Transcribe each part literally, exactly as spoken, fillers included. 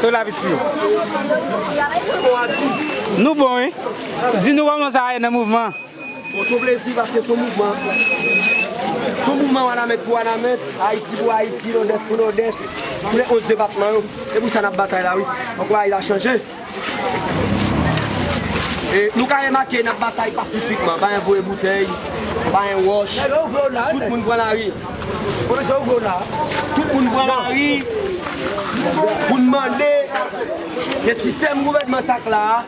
Sou la piti. Nou bon, wi. Di nou kòman sa ye nan mouvman. Bon, se yon plezi paske se yon mouvman. Se yon mouvman Wanament pou Wanament, Ayiti pou Ayiti, Nòdès pou Nòdès, pou lè onz depatman yo. E pou sa n ap batay la, wi. Fòk bagay la chanje. E nou ka remake n ap batay pasifikman, pa gen voye boutèy, pa gen wòch. Tout moun pran lari. Tout moun pran lari pou n mande ke sistèm gouvènman sa k la a,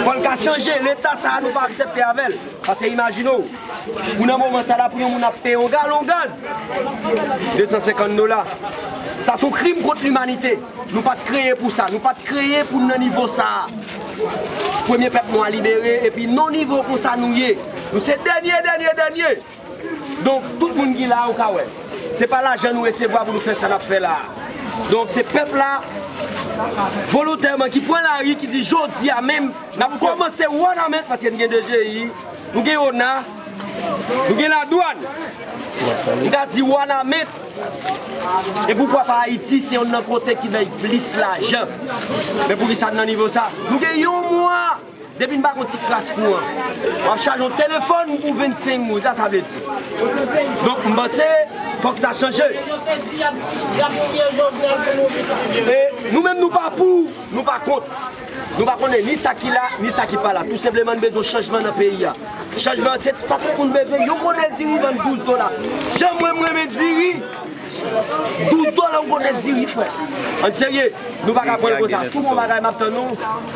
fò l ka chanje. Leta sa a, nou pa aksepte avè l. Paske imajine w, ou nan moman sa la, pou yon moun ap peye yon galon gaz de san senkant dola. Sa se yon krim kont limanite. Nou pa t kreye pou sa. Nou pa t kreye pou n nan nivo sa a. Premye pèp nwa libere, epi nan nivo konsa nou ye. Nou se dènye, dènye, dènye. Donk, tout moun ki la a, ou ka wè. Se pa lajan nou resevwa pou nou fè sa n ap fè la a. Donk, se pèp la, volontèman, ki pran lari, ki di, "Jodi a menm, n ap kòmanse Wanament," paske n gen D G I, nou gen ona, nou gen ladwàn. M ka di Wanament. E poukwa pa Ayiti, se youn nan kote ki bay plis lajan. Men poukisa n nan nivo sa? Nou gen yon mwa depi n pa gon ti kras kouran. W ap chaje yon telefòn pou vennsenk goud, sa sa vle di. Donk, m panse, fòk sa chanje. E nou menm, nou pa pou, nou pa kont. Nou pa konnen ni sa ki la, ni sa ki pa la. Tou senpleman, n bezwen chanjman nan peyi a. Chanjman, se sa tout moun bezwen. Yon konnen diri vann douz dola. Jan mwen, mwen renmen diri, douz dola yon konnen diri, frè. Ann serye, nou pa ka pran l konsa. Si w gon bagay, m ap tann ou,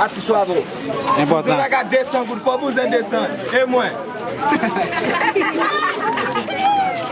atis ou avè w. Si w pa ka desann goud, fò bouzen desann. E mwen?